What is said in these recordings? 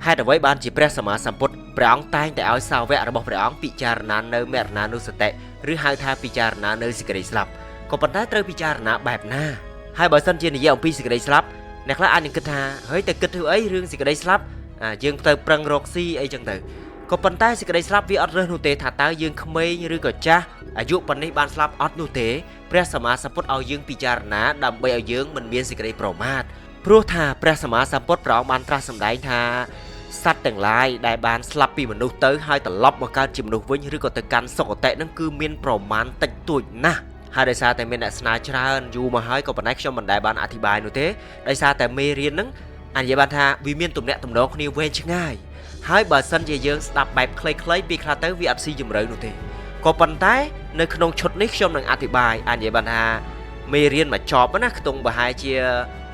ហេតុអ្វីបានជាព្រះសម្មាសម្ពុទ្ធព្រះអង្គតែងតែឲ្យសាវករបស់ព្រះអង្គពិចារណានៅមរណានុសតិឬហៅថាពិចារណានៅសេចក្តីស្លាប់ក៏ប៉ុន្តែត្រូវពិចារណាបែបណាហើយបើសិនជានិយាយអំពីសេចក្តីស្លាប់អ្នកខ្លះអាចនឹងគិតថាហេយតែគិតធ្វើអីរឿងសេចក្តីស្លាប់អាយើងទៅប្រឹងរកស៊ីអីចឹងទៅក៏ប៉ុន្តែសេចក្តីស្លាប់វាអត់រើសនោះទេថាតើយើងក្មេងឬក៏ចាស់អាយុប៉ុណ្នេះបានស្លាប់អត់នោះទេព្រះសម្មាសម្ពុទ្ធឲ្យយើងពិចារណាដើម្បីឲ្យយើងមិនមានសេចក្តីប្រមាទព្រោះថាព្រះសម្មាសម្ពុទ្ធព្រះអង្គបានត្រាស់សម្ដែងថាសត្វទាំងឡាយដែលបានស្លាប់ពីមនុស្សទៅហើយត្រឡប់មកកើតជាមនុស្សវិញឬក៏ទៅកាន់សុគតិនឹងគឺមានប្រមាណតិចតួចណាស់ហើយដោយសារតែមានអ្នកស្នើច្រើនយូរមកហើយក៏ប៉ុន្តែខ្ញុំមិនដែលបានអធិប្បាយនោះទេដោយសារតែមេរៀនហ្នឹងអនិយាយបានថាវាមានទំនាក់ទំនងគ្នាវែងឆ្ងាយហើយបើសិនជាយើងស្ដាប់បែបខ្លីៗពីខ្លះទៅវាអត់ស៊ីជម្រៅនោះទេក៏ប៉ុន្តែនៅក្នុងឈុតនេះខ្ញុំនឹងអធិប្បាយអនិយាយបានថាមេរៀនមួយចប់ណាខ្ទង់ប្រហែលជា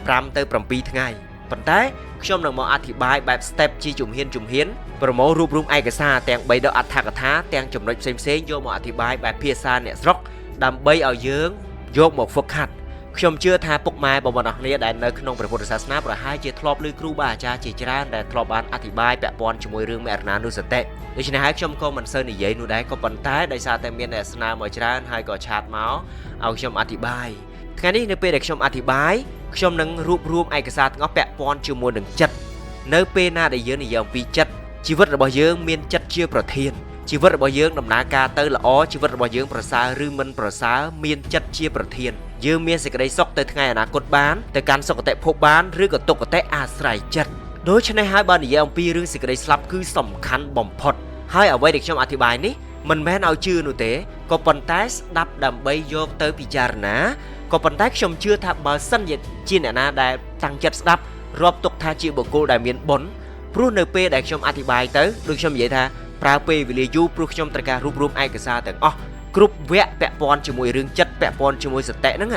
5ទៅ7ថ្ងៃប៉ុន្តែខ្ញុំនឹងមកអធិប្បាយបែប step ជាជំហានជំហានប្រមូលរួបរวมឯកសារទាំង3ដកអត្ថកថាទាំងចំណុចផ្សេងៗយកមកអធិប្បាយបែបភាសាអ្នកស្រុកដើម្បីឲ្យយើងយកមកហ្វឹកហាត់ខ្ញុំជឿថាពុកម៉ែបងប្អូនអរគ្នាដែលនៅក្នុងព្រះពុទ្ធសាសនាប្រហែលជាធ្លាប់ឮគ្រូបាអាចារ្យជាច្រើនដែលធ្លាប់បានអធិប្បាយពាក់ព័ន្ធជាមួយរឿងមរណានុសតិដូច្នេះហើយខ្ញុំក៏មិនសូវនិយាយនោះដែរក៏ប៉ុន្តែដោយសារតែមានអ្នកស្នើមកច្រើនហើយក៏ឆាតមកឲ្យខ្ញុំអធិប្បាយថ្ងៃនេះនៅពេលដែលខ្ញុំអធិប្បាយខ្ញុំនឹងរួបរวมឯកសារទាំងអស់ពាក់ព័ន្ធជាមួយនឹងចិត្តនៅពេលណាដែលយើងនិយាយអំពីចិត្តជីវិតរបស់យើងមានចិត្តជាប្រធានជីវិតរបស់យើងដំណើរការទៅល្អជីវិតរបស់យើងប្រសើរឬមិនប្រសើរមានចិត្តជាប្រធានយើងមានសេចក្តីសុខទៅថ្ងៃអនាគតបានទៅកាន់សុគតិភពបានឬក៏ទុគតិអាស្រ័យចិត្តដូច្នេះហើយបើនិយាយអំពីរឿងសេចក្តីស្លាប់គឺសំខាន់បំផុតហើយអ្វីដែលខ្ញុំអធិប្បាយនេះមិនមែនឲ្យជឿនោះទេក៏ប៉ុន្តែស្ដាប់ដើម្បីយកទៅពិចារណាក៏ប៉ុន្តែខ្ញុំជឿថាបើសិនជាអ្នកណាដែលតាំងចិត្តស្ដាប់រាប់ទុកថាជាបុគ្គលដែលមានបុណ្យព្រោះនៅពេលដែលខ្ញុំអធិប្បាយទៅដូចខ្ញុំនិយាយថាប្រើពេលវេលាយូរព្រោះខ្ញុំត្រូវការរួបរวมឯកសារទាំងអស់គ្រប់វគ្គពាក់ព័ន្ធជាមួយរឿងចិត្តពាក់ព័ន្ធជាមួយសតិហ្នឹង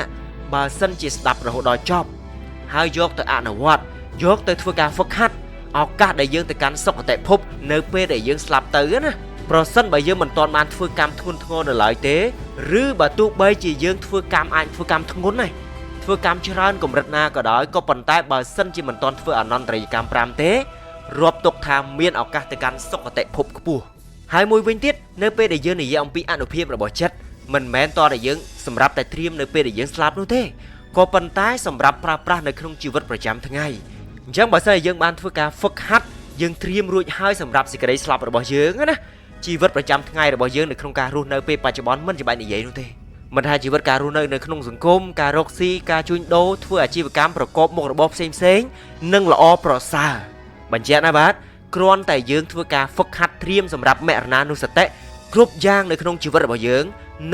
បើសិនជាស្ដាប់រហូតដល់ចប់ហើយយកទៅអនុវត្តយកទៅធ្វើការហ្វឹកហាត់ឱកាសដែលយើងទៅកាន់សុគតិភពនៅពេលដែលយើងស្លាប់ទៅណាប្រសិនបើយើងមិនទាន់បានធ្វើកម្មធ្ងន់ធ្ងរនៅឡើយទេឬបើទោះបីជាយើងធ្វើកម្មអាចធ្វើកម្មធ្ងន់ដែរធ្វើកម្មច្រើនកម្រិតណាក៏ដោយក៏ប៉ុន្តែបើសិនជាមិនទាន់ធ្វើអនន្តរិយកម្ម5ទេរាប់ទុកថាមានឱកាសទៅកាន់សុគតិភពខ្ពស់ហើយមួយវិញទៀតនៅពេលដែលយើងនិយាយអំពីអនុភាពរបស់ចិត្តមិនមែនតតែយើងសម្រាប់តែត្រៀមនៅពេលដែលយើងស្លាប់នោះទេក៏ប៉ុន្តែសម្រាប់ប្រើប្រាស់នៅក្នុងជីវិតប្រចាំថ្ងៃអញ្ចឹងបើសិនជាយើងបានធ្វើការហ្វឹកហាត់យើងត្រៀមរួចហើយសម្រាប់សេចក្តីស្លាប់របស់យើងណាជីវិតប្រចាំថ្ងៃរបស់យើងនៅក្នុងការរស់នៅពេលបច្ចុប្បន្នមិនចាំបាច់និយាយនោះទេមិនថាជីវិតការរស់នៅនៅក្នុងសង្គមការរកស៊ីការជួញដូរធ្វើអាជីវកម្មប្រកបមុខរបរផ្សេងផ្សេងនិងល្អប្រសើរបញ្ជាក់ណាបាទគ្រាន់តែយើងធ្វើការហ្វឹកហាត់ត្រៀមសម្រាប់មរណានុសតិគ្រប់យ៉ាងនៅក្នុងជីវិតរបស់យើ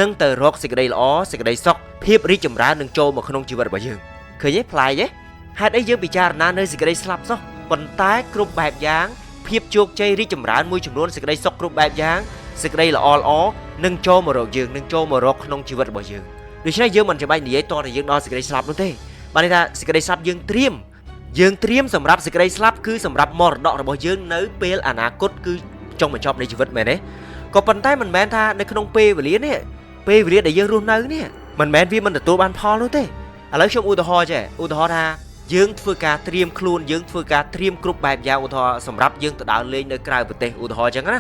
ងនឹងទៅរកសេចក្តីល្អសេចក្តីសុខភាពរីកចម្រើននឹងចូលមកក្នុងជីវិតរបស់យើងឃើញទេប្លែកទេហេតុអីយើងពិចារណានៅសេចក្តីស្លាប់សោះប៉ុន្តែគ្រប់បែបយ៉ាងភាពជោគជ័យរីកចម្រើនមួយចំនួនសេចក្តីសុខគ្រប់បែបយ៉ាងសេចក្តីល្អល្អនឹងចូលមករកយើងនឹងចូលមករកក្នុងជីវិតរបស់យើងដូច្នេះយើងមិនចាំបាច់និយាយតតែយើងដល់សេចក្តីស្លាប់នោះទេបានន័យថាសេចក្តីស្លាប់យើងត្រៀមយើងត្រៀមសម្រាប់សេចក្តីស្លាប់គឺសម្រាប់មរតករបស់យើងនៅពេលអនាគតគឺចុងបញ្ចប់នៃជីវិតមែនទេក៏ប៉ុន្តែមិនមែនថានៅក្នុងពេលវេលានេះពេលវេលាដែលយើងរស់នៅនេះមិនមែនវាមិនទទួលបានផលនោះទេឥឡូវខ្ញុំឧទាហរណ៍ចេះឧទាហរណ៍ថាយើងធ្វើការត្រៀមខ្លួនយើងធ្វើការត្រៀមគ្រប់បែបយ៉ាងឧទាហរណ៍សម្រាប់យើងទៅដើរលេងនៅក្រៅប្រទេសឧទាហរណ៍អញ្ចឹងណា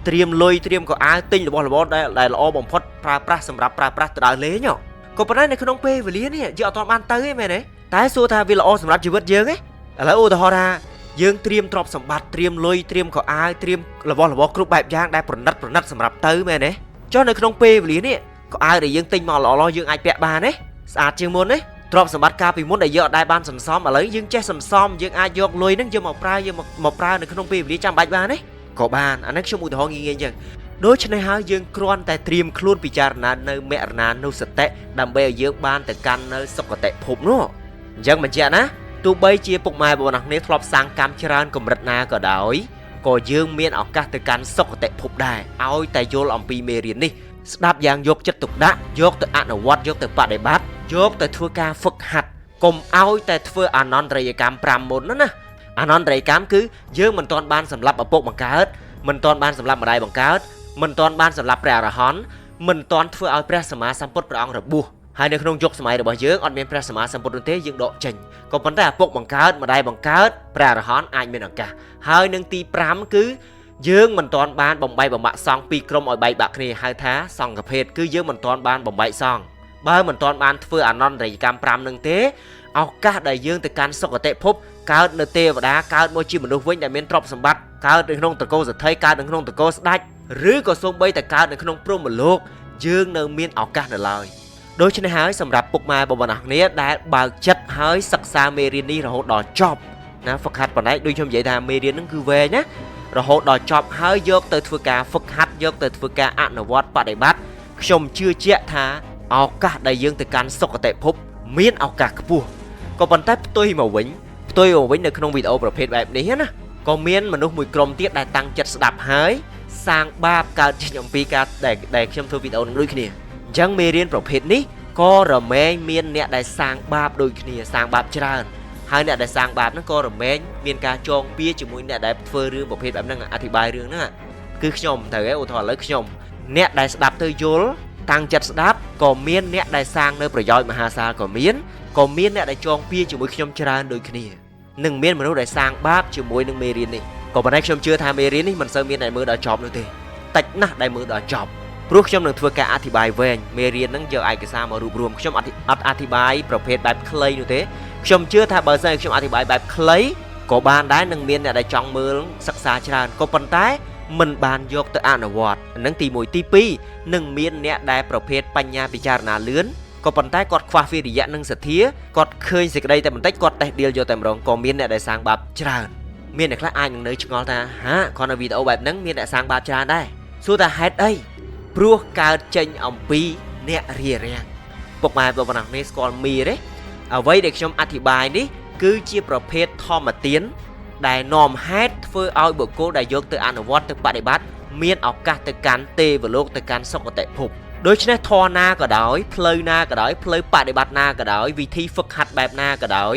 ត្រៀមលុយត្រៀមកៅអៅទិញរបស់របរដែលល្អបំផុតប្រើប្រាស់សម្រាប់ប្រើប្រាស់ទៅដើរលេងក៏ប៉ុន្តែនៅក្នុងពេលវេលានេះយើងអត់ទាន់បានទៅទេមែនទេតែសួរថាវាល្អសម្រាប់ជីវិតយើងទេឥឡូវឧទាហរណ៍ថាយើងត្រៀមទ្រព្យសម្បត្តិត្រៀមលុយត្រៀមកៅអៅត្រៀមរបស់របរគ្រប់បែបយ៉ាងដែលប្រណិតប្រណិតសម្រាប់ទៅមែនទេចុះនៅក្នុងពេលវេលានេះកៅអៅដែលយើងទិញមកល្អៗយើងអាចពាក់បានទេស្អាតជាងមុនទេទ្រព្យសម្បត្តិកាលពីមុនដែលយើងអត់ដែលបានសន្សំឥឡូវយើងចេះសន្សំយើងអាចយកលុយហ្នឹងយកមកប្រើយកមកប្រើនៅក្នុងពេលវេលាចាំបាច់បានទេក៏បានអានេះខ្ញុំឧទាហរណ៍ងាយៗអញ្ចឹងដូច្នេះហើយយើងគ្រាន់តែត្រៀមខ្លួនពិចារណានៅមរណានុសតិដើម្បីឲ្យយើងបានទៅកាន់នៅសុគតិភពនោះអញ្ចឹងបញ្ជាក់ណាទោះបីជាពុកម៉ែបងប្អូនគ្នាធ្លាប់សាងកម្មច្រើនកម្រិតណាក៏ដោយក៏យើងមានឱកាសទៅកាន់សុគតិភពដែរឲ្យតែយល់អំពីមេរៀននេះស្ដាប់យ៉ាងយកចិត្តទុកដាក់យកទៅអនុវត្តយកទៅបដិបត្តិយកទៅធ្វើការហ្វឹកហាត់កុំឲ្យតែធ្វើអនន្តរិយកម្ម5មុនណាអនន្តរិយកម្មគឺយើងមិនទាន់បានសម្លាប់ឪពុកបង្កើតមិនទាន់បានសម្លាប់ម្ដាយបង្កើតមិនទាន់បានសម្លាប់ព្រះអរហន្តមិនទាន់ធ្វើឲ្យព្រះសម្មាសម្ពុទ្ធព្រះអង្គរបួស ហើយនៅក្នុងយុគសម័យរបស់យើងអត់មានព្រះសម្មាសម្ពុទ្ធនោះទេយើងដកចេញក៏ប៉ុន្តែឪពុកបង្កើតម្ដាយបង្កើតព្រះអរហន្តអាចមានឱកាសហើយនឹងទី5គឺយើងមិនទាន់បានបំបែកបំបាក់សង្ឃពីរក្រុមឲ្យបែកបាក់គ្នាហៅថាសង្ឃភេទគឺយើងមិនទាន់បានបំបែកសង្ឃបើមិនទាន់បានធ្វើអនន្តរិយកម្ម5នឹងទេឱកាសដែលយើងទៅកាន់សុគតិភពកើតនៅទេវតាកើតមកជាមនុស្សវិញដែលមានទ្រព្យសម្បត្តិកើតនៅក្នុងត្រកូលសេដ្ឋីកើតនៅក្នុងត្រកូលស្ដេចឬក៏សូម្បីតែកើតនៅក្នុងព្រហ្មលោកយើងនៅមានឱកាសនៅឡើយដូច្នេះហើយសម្រាប់ពុកម៉ែបងប្អូនអរគ្នាដែលបើកចិត្តហើយសិក្សាមេរៀននេះរហូតដល់ចប់ណាហ្វឹកហាត់ប៉ុណ្ណេះដូចខ្ញុំនិយាយថាមេរៀនហ្នឹងគឺវែងណារហូតដល់ចប់ហើយយកទៅធ្វើការហ្វឹកហាត់យកទៅធ្វើការអនុវត្តបដិបត្តិខ្ញុំជឿជាក់ថាឱកាសដែលយើងទៅកាន់សុគតិភពមានឱកាសខ្ពស់ក៏ប៉ុន្តែផ្ទុយមកវិញនៅក្នុងវីដេអូប្រភេទបែបនេះណាក៏មានមនុស្សមួយក្រុមទៀតដែលតាំងចិត្តស្ដាប់ហើយសាងបាបកើតចេញអំពីការដែលខ្ញុំធ្វើវីដេអូនឹងដូចគ្នាអញ្ចឹងមេរៀនប្រភេទនេះក៏រមែងមានអ្នកដែលសាងបាបដូចគ្នាសាងបាបច្រើនហើយអ្នកដែលសាងបាបហ្នឹងក៏រមែងមានការចងពៀជាមួយអ្នកដែលធ្វើរឿងប្រភេទបែបហ្នឹងអធិប្បាយរឿងហ្នឹងគឺខ្ញុំត្រូវឯងឧទាហរណ៍ឥឡូវខ្ញុំអ្នកដែលស្ដាប់ទៅយល់តាំងចិត្តស្ដាប់ក៏មានអ្នកដែលសាងនៅប្រយោជន៍មហាសាលក៏មានអ្នកដែលចងពៀជាមួយខ្ញុំច្រើនដូចគ្នានឹងមានមនុស្សដែលសាងបាបជាមួយនឹងមេរៀននេះក៏ប៉ុន្តែខ្ញុំជឿថាមេរៀននេះមិនសូវមានអ្នកមើលដល់ចប់នោះទេតិចណាស់ដែលមើលដល់ចប់ព្រោះខ្ញុំនឹងធ្វើការអធិប្បាយវែងមេរៀនហ្នឹងយកឯកសារមករួបរวមខ្ញុំអត់អធិប្បាយប្រភេទបែបខ្លីនោះទេខ្ញុំជឿថាបើសិនខ្ញុំអធិប្បាយបែបខ្លីក៏បានដែរនឹងមានអ្នកដែលចង់មើលសិក្សាច្រើនក៏ប៉ុន្តែមិនបានយកទៅអនុវត្តនឹងទី1ទី2នឹងមានអ្នកដែលប្រភេទបញ្ញាពិចារណាលឿនក៏ប៉ុន្តែគាត់ខ្វះវិរិយៈនិងសទ្ធាគាត់ឃើញសេចក្តីតែបន្តិចគាត់តេះដៀលយកតែម្ដងក៏មានអ្នកដែលសាងបាបច្រើនមានអ្នកខ្លះអាចនឹងនៅឆ្ងល់ថាហាគ្រាន់តែវីដេអូបែបហ្នឹងមានអ្នកសាងបាបច្រើនដែរសួរថាហេតុអីព្រោះកើតចេញអំពីអ្នករារាំងពុកម៉ែបងប្អូននេះស្គាល់មីទេអ្វីដែលខ្ញុំអធិប្បាយនេះគឺជាប្រភេទធម្មទានដែលនាំហេតុធ្វើឲ្យបុគ្គលដែលយកទៅអនុវត្តទៅបដិបត្តិមានឱកាសទៅកាន់ទេវលោកទៅកាន់សុគតិភពដូច្នេះធម៌ណាក៏ដោយផ្លូវណាក៏ដោយផ្លូវបដិបត្តិណាក៏ដោយវិធីហ្វឹកហាត់បែបណាក៏ដោយ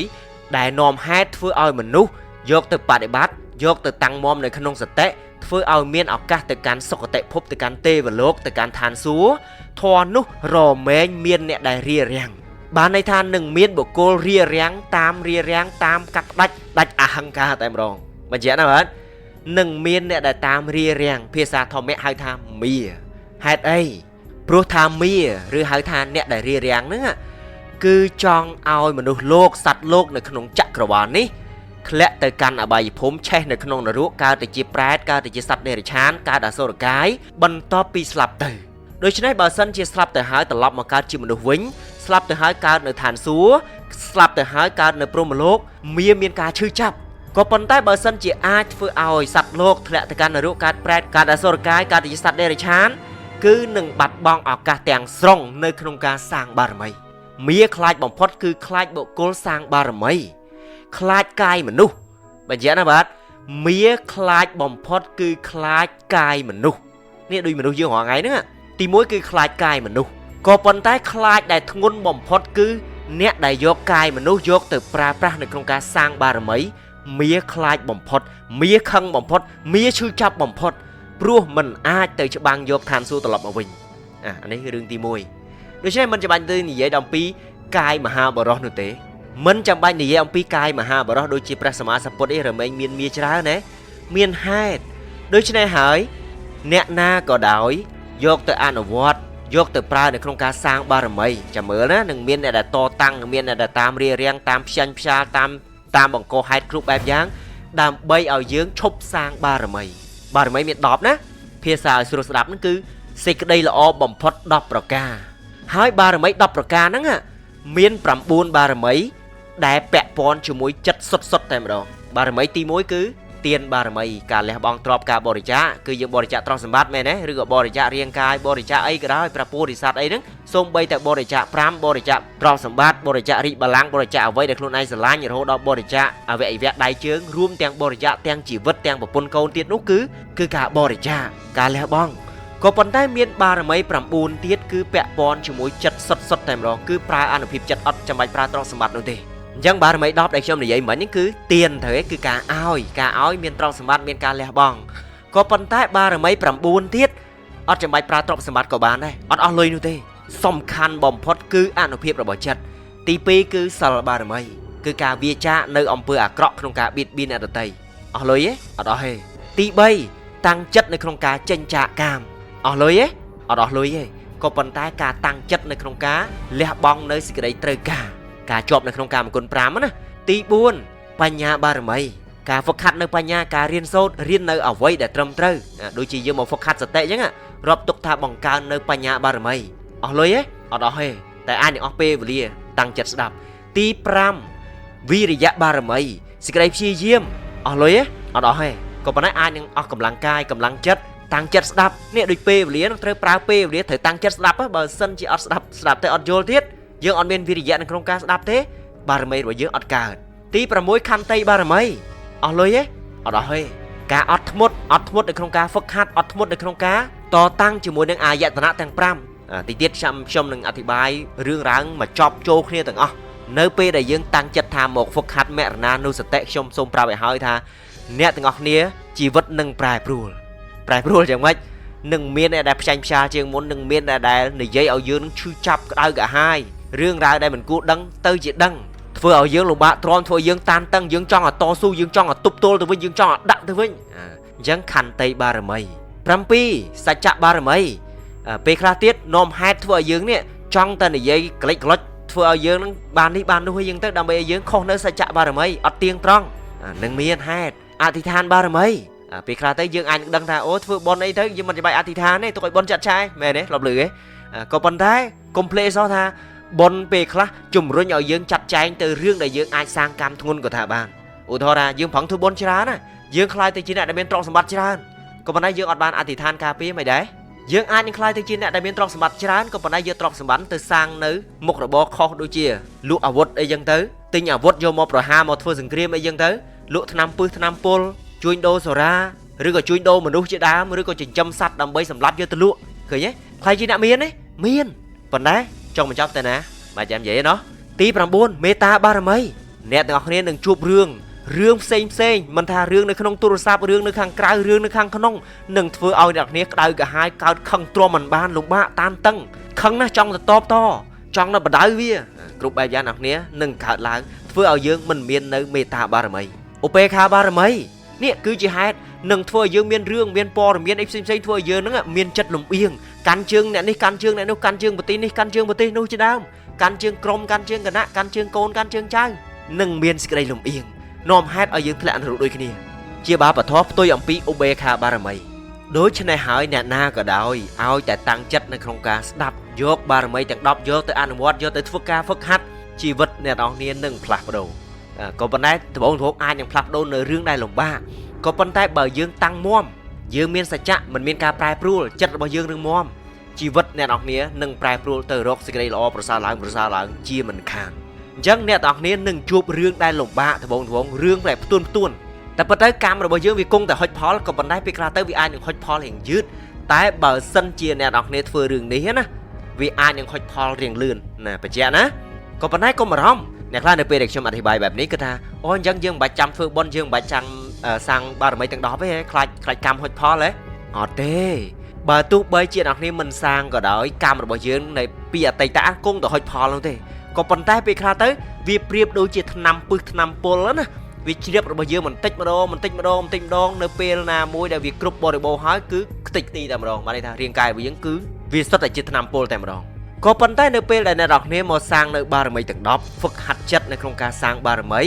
ដែលនាំហេតុធ្វើឲ្យមនុស្សយកទៅបដិបត្តិយកទៅតាំងមមនៅក្នុងសតិធ្វើឲ្យមានឱកាសទៅកាន់សុគតិភពទៅកាន់ទេវលោកទៅកាន់ឋានសួគ៌ធម៌នោះរមែងមានអ្នកដែលរារាំងបានន័យថានឹងមានបុគ្គលរារាំងតាមរារាំងតាមកាត់ផ្ដាច់ដាច់អហង្ការតែម្ដងបញ្ជាក់ណាបាទនឹងមានអ្នកដែលតាមរារាំងភាសាធម្មៈហៅថាមាហេតុអីព្រោះថាមាឬហៅថាអ្នកដែលរារាំងហ្នឹងគឺចង់ឲ្យមនុស្សលោកសត្វលោកនៅក្នុងចក្រវាលនេះធ្លាក់ទៅកាន់អបាយភូមិឆេះនៅក្នុងនរកកើតទៅជាប្រែតកើតទៅជាសត្វតិរច្ឆានកើតអសុរកាយបន្ទាប់ពីស្លាប់ទៅដូច្នេះបើសិនជាស្លាប់ទៅហើយត្រឡប់មកកើតជាមនុស្សវិញស្លាប់ទៅហើយកើតនៅឋានសួគ៌ស្លាប់ទៅហើយកើតនៅព្រហ្មលោកមានការឈឺចាប់ក៏ប៉ុន្តែបើសិនជាអាចធ្វើឲ្យសត្វលោកធ្លាក់ទៅកាន់នរកកើតប្រែតកើតអសុរកាយកើតទៅជាសត្វតិរច្ឆានគឺនឹងបាត់បង់ឱកាសទាំងស្រុងនៅក្នុងការសាងបារមីមាខ្លាចបំផុតគឺខ្លាចបុគ្គលសាងបារមីខ្លាចកាយមនុស្សបញ្ជាក់ណាបាទមាខ្លាចបំផុតគឺខ្លាចកាយមនុស្សនេះដូចមនុស្សយើងរាល់ថ្ងៃហ្នឹងទី1គឺខ្លាចកាយមនុស្សក៏ប៉ុន្តែខ្លាចដែលធ្ងន់បំផុតគឺអ្នកដែលយកកាយមនុស្សយកទៅប្រើប្រាស់នៅក្នុងការសាងបារមីមាខ្លាចបំផុតមាខឹងបំផុតមាឈឺចាប់បំផុតព្រោះមិនអាចទៅច្បាំងយកឋានសួគ៌ត្រឡប់មកវិញអានេះរឿងទី1ដូច្នេះមិនចាំបាច់ទៅនិយាយអំពីកាយមហាបរោះនោះទេមិនចាំបាច់និយាយអំពីកាយមហាបរោះដូចជាព្រះសម្មាសម្ពុទ្ធអីរមែងមានមាច្រើនណាមានហេតុដូច្នេះហើយអ្នកណាក៏ដោយយកទៅអនុវត្តយកទៅប្រើនៅក្នុងការសាងបារមីចាំមើលណានឹងមានអ្នកដែលតតាំងនឹងមានអ្នកដែលតាមរារាំងតាមផ្ចាញ់ផ្ចាលតាមបង្កហេតុគ្រប់បែបយ៉ាងដើម្បីឲ្យយើងឈប់សាងបារមីបារមីមាន10ណាភាសាឲ្យស្រួលស្ដាប់ហ្នឹងគឺសេចក្តីល្អបំផុត10ប្រការហើយបារមី10ប្រការហ្នឹងមាន9បារមីដែលពាក់ព័ន្ធជាមួយចិត្តសុទ្ធៗតែម្ដងបារមីទី1គឺទានបារមីការលះបង់ទ្រព្យការបរិច្ចាគគឺយើងបរិច្ចាគទ្រព្យសម្បត្តិមែនទេឬក៏បរិច្ចាគរាងកាយបរិច្ចាគអីក៏ដោយព្រះពោធិសត្វអីហ្នឹងសូម្បីតែបរិច្ចាគ5បរិច្ចាគទ្រព្យសម្បត្តិបរិច្ចាគរាជបល្ល័ង្កបរិច្ចាគអ្វីដែលខ្លួនឯងស្រឡាញ់រហូតដល់បរិច្ចាគអវយវៈដៃជើងរួមទាំងបរិច្ចាគទាំងជីវិតទាំងប្រពន្ធកូនទៀតនោះគឺការបរិច្ចាគការលះបង់ក៏ប៉ុន្តែមានបារមី9ទៀតគឺពាក់ព័ន្ធជាមួយចិត្តសុទ្ធៗតែម្ដងគឺប្រើអានុភាពចិត្តអត់ចាំបាច់ប្រើទ្រព្យសម្បត្តិនោះទេអញ្ចឹងបារមី10ដែលខ្ញុំនិយាយមិញហ្នឹងគឺទានត្រូវឯងគឺការឲ្យការឲ្យមានទ្រព្យសម្បត្តិមានការលះបង់ក៏ប៉ុន្តែបារមី9ទៀតអត់ចាំបាច់ប្រើទ្រព្យសម្បត្តិក៏បានដែរអត់អស់លុយនោះទេ សំខាន់បំផុតគឺអនុភាពរបស់ចិត្តទី2គឺសិលបារមីគឺការវាចាកនៅអំពើអាក្រក់ក្នុងការបៀតបៀនអ្នកដទៃអស់លុយទេអត់អស់ទេទី3តាំងចិត្តនៅក្នុងការចេញចាកកាមអស់លុយទេអត់អស់លុយទេក៏ប៉ុន្តែការតាំងចិត្តនៅក្នុងការលះបង់នៅសេចក្តីត្រូវការការជាប់នៅក្នុងកាមគុណ5ណាទី4បញ្ញាបារមីការហ្វឹកហាត់នៅបញ្ញាការរៀនសូត្ររៀននៅអ្វីដែលត្រឹមត្រូវដូចជាយើងមកហ្វឹកហាត់សតិអញ្ចឹងរាប់ទុកថាបង្កើននៅបញ្ញាបារមីអស់លុយទេអត់អស់ទេតែអាចនឹងអស់ពេលវេលាតាំងចិត្តស្ដាប់ទី5វិរិយៈបារមីសេចក្តីព្យាយាមអស់លុយទេអត់អស់ទេក៏ប៉ុន្តែអាចនឹងអស់កម្លាំងកាយកម្លាំងចិត្តតាំងចិត្តស្ដាប់នេះដូចពេលវេលានឹងត្រូវប្រើពេលវេលាត្រូវតាំងចិត្តស្ដាប់បើសិនជាអត់ស្ដាប់ស្ដាប់តែអត់យល់ទៀតយើងអត់មានវិរិយៈនៅក្នុងការស្ដាប់ទេបារមីរបស់យើងអត់កើតទី6ខន្តីបារមីអស់លុយទេអត់អស់ទេការអត់ធ្មត់អត់ធ្មត់នៅក្នុងការហ្វឹកហាត់អត់ធ្មត់នៅក្នុងការតតាំងជាមួយនឹងអាយតនៈទាំង5ទីទៀតខ្ញុំនឹងអធិប្បាយរឿងរ៉ាវមកចប់ចូលគ្នាទាំងអស់នៅពេលដែលយើងតាំងចិត្តថាមកហ្វឹកហាត់មរណានុសតិខ្ញុំសូមប្រាប់ឲ្យហើយថាអ្នកទាំងអស់គ្នាជីវិតនឹងប្រែប្រួលប្រែប្រួលយ៉ាងម៉េចនឹងមានអ្នកដែលផ្ចាញ់ផ្ចាលជាងមុននឹងមានអ្នកដែលនិយាយឲ្យយើងនឹងឈឺចាប់ក្តៅក្រហាយរឿងរ៉ាវដែលមិនគួរដឹងទៅជាដឹងធ្វើឲ្យយើងលំបាកទ្រាំធ្វើឲ្យយើងតានតឹងយើងចង់ឲ្យតស៊ូយើងចង់ឲ្យទប់ទល់ទៅវិញយើងចង់ឲ្យដាក់ទៅវិញអញ្ចឹងខន្តីបារមី7សច្ចៈបារមីពេលខ្លះទៀតនាំហេតុធ្វើឲ្យយើងនេះចង់តែនិយាយក្លិចក្លុចធ្វើឲ្យយើងនឹងបាននេះបាននោះឲ្យយើងទៅដើម្បីឲ្យយើងខុសនៅសច្ចៈបារមីអត់ទៀងត្រង់នឹងមានហេតុអធិដ្ឋានបារមីពេលខ្លះទៅយើងអាចនឹងដឹងថាអូធ្វើបន់អីទៅយើងមិនច្បាច់អធិដ្ឋានទេទុកឲ្យបន់ចាត់ឆាយមែនទេធ្លាប់ឮទេក៏ប៉ុន្តែកុំភ្លេចសោះថាបន់ពេលខ្លះជំរុញឲ្យយើងចាត់ចែងទៅរឿងដែលយើងអាចសាងកម្មធ្ងន់ក៏ថាបានឧទាហរណ៍ថាយើងប្រឹងធ្វើបន់ច្រើនណាយើងខ្លាយទៅជាអ្នកដែលមានទ្រព្យសម្បត្តិច្រើនក៏ប៉ុន្តែយើងអត់បានអធិដ្ឋានការពារមិនដែរយើងអាចនឹងខ្លាយទៅជាអ្នកដែលមានទ្រព្យសម្បត្តិច្រើនក៏ប៉ុន្តែយកទ្រព្យសម្បត្តិទៅសាងនៅមុខរបរខុសដូចជាលក់អាវុធអីចឹងទៅទិញអាវុធយកមកប្រហារមកធ្វើសង្គ្រាមអីចឹងទៅលក់ថ្នាំពឹសថ្នាំពុលជួញដូរសូរ៉ាឬក៏ជួញដូរមនុស្សជាដើមឬក៏ចិញ្ចឹមសត្វដើម្បីសម្លាប់យកទៅលក់ឃើញទេខ្លាយជាអ្នកមានទេមានប៉ុន្តែចង់បញ្ចប់តែណាបាទចាំនិយាយណោះទី9មេត្តាបារមីអ្នកទាំងអស់គ្នានឹងជួបរឿងផ្សេងផ្សេងមិនថារឿងនៅក្នុងទូរស័ព្ទរឿងនៅខាងក្រៅរឿងនៅខាងក្នុងនឹងធ្វើឲ្យអ្នកគ្នាក្តៅក្រហាយកើតខឹងទ្រាំមិនបានលំបាកតានតឹងខឹងណាស់ចង់ទៅតបតចង់ទៅបដៅវាគ្រប់បែបយ៉ាងអ្នកគ្នានឹងកើតឡើងធ្វើឲ្យយើងមិនមាននៅមេត្តាបារមីឧបេក្ខាបារមីនេះគឺជាហេតុនឹងធ្វើឲ្យយើងមានរឿងមានព័ត៌មានអីផ្សេងផ្សេងធ្វើឲ្យយើងនឹងមានចិត្តលំអៀងកាន់ជើងអ្នកនេះកាន់ជើងអ្នកនោះកាន់ជើងប្រទេសនេះកាន់ជើងប្រទេសនោះជាដើមកាន់ជើងក្រុមកាន់ជើងគណៈកាន់ជើងកូនកាន់ជើងចៅនឹងមានសេចក្តីលំអៀងនាំហេតុឲ្យយើងធ្លាក់នរកដូចគ្នាជាបាបធម៌ផ្ទុយអំពីឧបេក្ខាបារមីដូច្នេះហើយអ្នកណាក៏ដោយឲ្យតែតាំងចិត្តនៅក្នុងការស្ដាប់យកបារមីទាំង10យកទៅអនុវត្តយកទៅធ្វើការហ្វឹកហាត់ជីវិតអ្នកនរគ្នានឹងផ្លាស់ប្ដូរក៏ប៉ុន្តែដំបូងៗអាចនឹងផ្លាស់ប្ដូរនៅរឿងដែលលំបាកក៏ប៉ុន្តែបើយើងតាំងមាំយើងមានសច្ចៈមិនមានការប្រែប្រួលចិត្តរបស់យើងរឹងមាំជីវិតអ្នកនរគ្នានឹងប្រែប្រួលទៅរកសេចក្តីល្អប្រសើរឡើងប្រសើរឡើងជាមិនខានអញ្ចឹងអ្នកទាំងអស់គ្នានឹងជួបរឿងដែលលំបាកដំបូងៗរឿងដែលផ្ទួនផ្ទួនតែប៉ុន្តែកម្មរបស់យើងវាគង់តែហុចផលក៏ប៉ុន្តែពេលខ្លះទៅវាអាចនឹងហុចផលរៀងយឺតតែបើសិនជាអ្នកទាំងអស់គ្នាធ្វើរឿងនេះណាវាអាចនឹងហុចផលរៀងលឿនណាបញ្ជាក់ណាក៏ប៉ុន្តែកុំបារម្ភអ្នកខ្លះនៅពេលដែលខ្ញុំអធិប្បាយបែបនេះគឺថាអូអញ្ចឹងយើងមិនបាច់ចាំធ្វើបុណ្យយើងមិនបាច់ចាំសាងបារមីទាំង10ទេខ្លាចកម្មហុចផលហ៎អត់ទេបើទោះបីជាអ្នកគ្នាមិនសាងក៏ដោយកម្មរបស់យើងនៅពីអតីតគង់តែហុចផលនោះទេក៏ប៉ុន្តែពេលខ្លះទៅវាប្រៀបដូចជាថ្នាំពឹសថ្នាំពុលណាវាជ្រាបរបស់យើងបន្តិចម្ដងបន្តិចម្ដងបន្តិចម្ដងនៅពេលណាមួយដែលវាគ្រប់បរិបូរណ៍ហើយគឺខ្ទេចខ្ទីតែម្ដងបានន័យថារាងកាយរបស់យើងគឺវាសុទ្ធតែជាថ្នាំពុលតែម្ដងក៏ប៉ុន្តែនៅពេលដែលអ្នកនរគ្នាមកសាងនៅបារមីទាំង10ហ្វឹកហាត់ចិត្តនៅក្នុងការសាងបារមី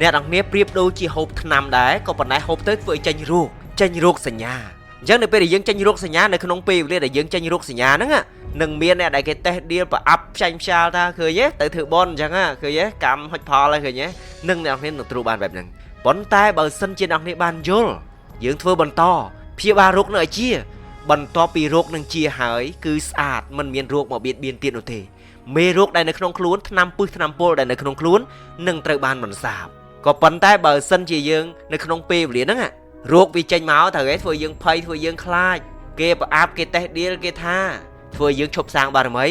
អ្នកនរគ្នាប្រៀបដូចជាហូបថ្នាំដែរក៏ប៉ុន្តែហូបទៅធ្វើឲ្យចេញរោគចេញរោគសញ្ញាអញ្ចឹងនៅពេលដែលយើងចេញរោគសញ្ញានៅក្នុងពេលវេលាដែលយើងចេញរោគសញ្ញាហ្នឹងនឹងមានអ្នកដែលគេតេស្តដៀលប្រអាប់ផ្ចាញ់ផ្ចាលថាឃើញទេទៅធ្វើបន់អញ្ចឹងឃើញទេកម្មហុចផលហើយឃើញទេនឹងអ្នកនរគ្នានឹងត្រួសបានបែបហ្នឹងប៉ុន្តែបើសិនជាអ្នកនរគ្នាបានយល់យើងធ្វើបន្តព្យាបាលរោគនៅឲ្យជាបន្ទាប់ពីរោគនឹងជាហើយគឺស្អាតមិនមានរោគមកបៀតបៀនទៀតនោះទេមេរោគដែលនៅក្នុងខ្លួនថ្នាំពឹសថ្នាំពុលដែលនៅក្នុងខ្លួននឹងត្រូវបានបន្សាបក៏ប៉ុន្តែបើសិនជាយើងនៅក្នុងពេលវេលាហ្នឹងរោគវាចេញមកត្រូវឯងធ្វើយើងភ័យធ្វើយើងខ្លាចគេប្រអាប់គេតេស្តដៀលគេថាធ្វើយើងឈប់សាងបារមី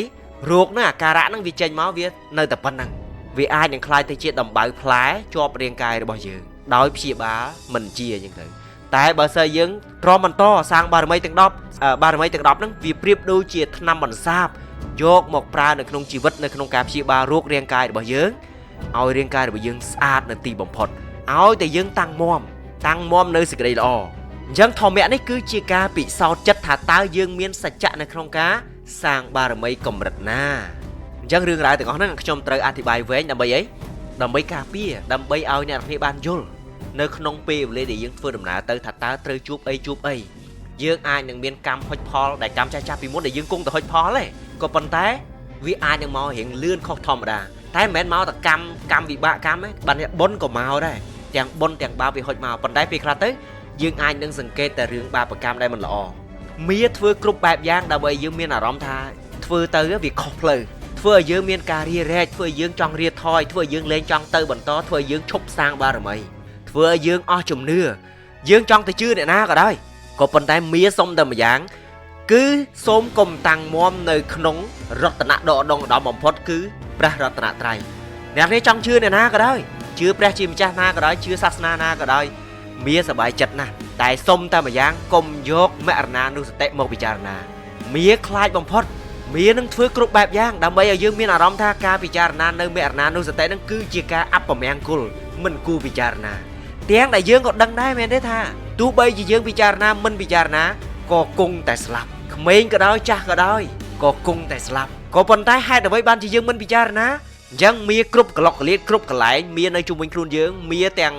រោគហ្នឹងអាការៈហ្នឹងវាចេញមកវានៅតែប៉ុណ្្នឹងវាអាចនឹងក្លាយទៅជាដំបៅផ្លែជាប់រាងកាយរបស់យើងដោយព្យាបាលមិនជាអញ្ចឹងទៅតែបើសិនយើងទ្រាំបន្តសាងបារមីទាំង10បារមីទាំង10ហ្នឹងវាប្រៀបដូចជាថ្នាំបន្សាប យកមកប្រើនៅក្នុងជីវិតនៅក្នុងការព្យាបាលរោគរាងកាយរបស់យើងឲ្យរាងកាយរបស់យើងស្អាតនៅទីបំផុតឲ្យតែយើងតាំងមាំតាំងមាំនៅសេចក្តីល្អអញ្ចឹងធម្មៈនេះគឺជាការពិសោធន៍ចិត្តថាតើយើងមានសច្ចៈនៅក្នុងការសាងបារមីកម្រិតណាអញ្ចឹងរឿងរ៉ាវទាំងអស់ហ្នឹងខ្ញុំត្រូវអធិប្បាយវែងដើម្បីអីដើម្បីការពារដើម្បីឲ្យអ្នកនរគ្នាបានយល់នៅក្នុងពេលវេលាដែលយើងធ្វើដំណើរទៅថាតើត្រូវជួបអីជួបអីយើងអាចនឹងមានកម្មហុចផលដែលកម្មចាស់ចាស់ពីមុនដែលយើងគង់តែហុចផលទេក៏ប៉ុន្តែវាអាចនឹងមករៀងលឿនខុសធម្មតាតែមិនមែនមកតែកម្មកម្មវិបាកកម្មទេបានបុណ្យក៏មកដែរទាំងបុណ្យទាំងបាបវាហុចមកប៉ុន្តែពេលខ្លះទៅយើងអាចនឹងសង្កេតតែរឿងបាបកម្មដែលមិនល្អមាធ្វើគ្រប់បែបយ៉ាងដើម្បីយើងមានអារម្មណ៍ថាធ្វើទៅវាខុសផ្លូវធ្វើឲ្យយើងមានការរារែកធ្វើឲ្យយើងចង់រាថយធ្វើឲ្យយើងលែងចង់ទៅបន្តធ្វើឲ្យយើងឈប់សាងបារមីធ្វើឲ្យយើងអស់ជំនឿយើងចង់ទៅជឿអ្នកណាក៏ដោយក៏ប៉ុន្តែមាសុំតែម្យ៉ាងគឺសូមកុំតាំងមាំនៅក្នុងរតនៈដ៏ឧត្តមឧត្តមបំផុតគឺព្រះរតនត្រ័យអ្នកនេះចង់ជឿអ្នកណាក៏ដោយជឿព្រះជាម្ចាស់ណាក៏ដោយជឿសាសនាណាក៏ដោយមាសប្បាយចិត្តណាស់តែសុំតែម្យ៉ាងកុំយកមរណានុសតិមកពិចារណាមាខ្លាចបំផុតមានឹងធ្វើគ្រប់បែបយ៉ាងដើម្បីឲ្យយើងមានអារម្មណ៍ថាការពិចារណានៅមរណានុសតិនឹងគឺជាការអពមង្គលមិនគួរពិចារណាទាំងដែលយើងក៏ដឹងដែរមែនទេថាទោះបីជាយើងពិចារណាមិនពិចារណាក៏គង់តែស្លាប់ក្មេងក៏ដោយចាស់ក៏ដោយក៏គង់តែស្លាប់ក៏ប៉ុន្តែហេតុអ្វីបានជាយើងមិនពិចារណាអញ្ចឹងមាគ្រប់ក្លុកកលៀតគ្រប់កន្លែងមានៅជុំវិញខ្លួនយើងមាទាំ